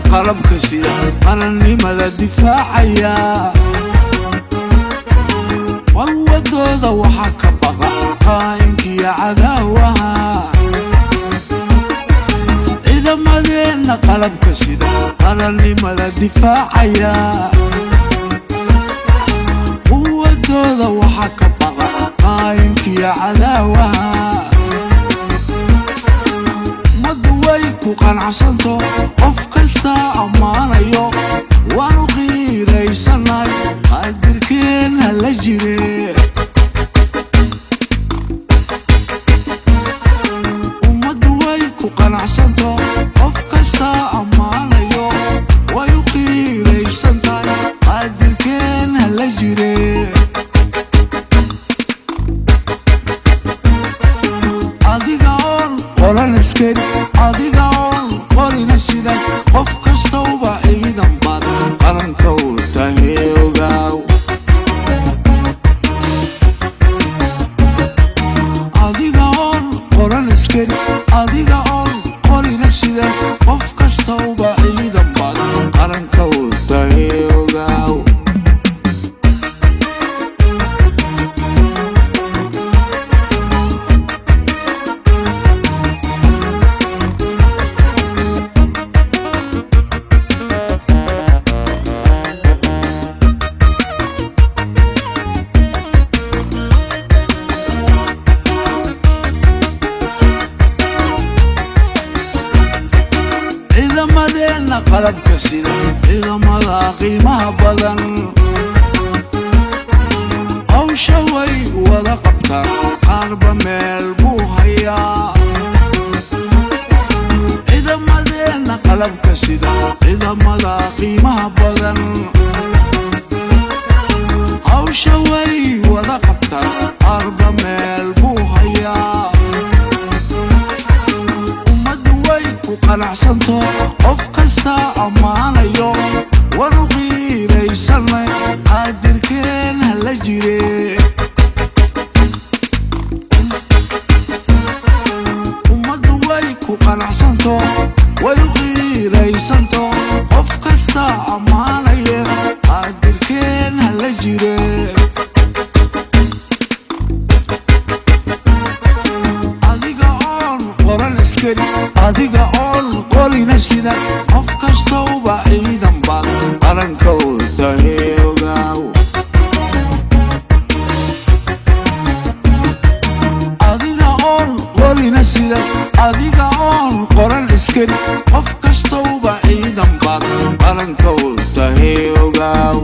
Qalabka sida qarannimada difaacaya, quwadooda waxaa ka baqa qaa'inkiyo cadaawaha. Ciidamadeenna qalabka sida qarannimada difaacaya, quwadooda waxaa ka baqa qaa'inkiyo cadaawaha. Ummaddu way ku qanacsanto, qof kasta ammaanayo, waanu qiiraysanay, qaadirkeen hala jire. Ummaddu way ku qanacsanto, qof kasta ammaanayo, way u qiiraysantahay, qaadirkeen hala jire. Adiga oon qoran askari, adiga oon qorina sida, qof kastauba ciidan baad qaranka u tahay, ogaaw. Adiga oon qoran askari, adiga oon qorina sida, qof kastauba ciidan baad qaranka u tahay, ogaaw. Ciidamadeenna qalabka sida, ciidamada qiimaha badan, hawsha way wada qabtaan, qaarba meel buu hayaa. Ciidamadeenna qalabka sida, ciidamada qiimaha badan, hawsha way wada qabtaan, qaarba meel buu hayaa. Ummaddu way ku qanacsanto, qof kasta ammaanayo, waanu qiiraysanay, qaadirkeen hala jire. Ummaddu way ku qanacsanto, way u qiiraysanto, qof kasta ammaanaya, qaadirkeen hala jire. Adiga oon qoran askari, adiga oon qorina sida, qof kastauba ciidan baad qaranka u tahay, ogaaw. Adiga oon qorina sida, adiga oon qoran askari, qof kastauba ciidan baad qaranka u tahay, ogaaw.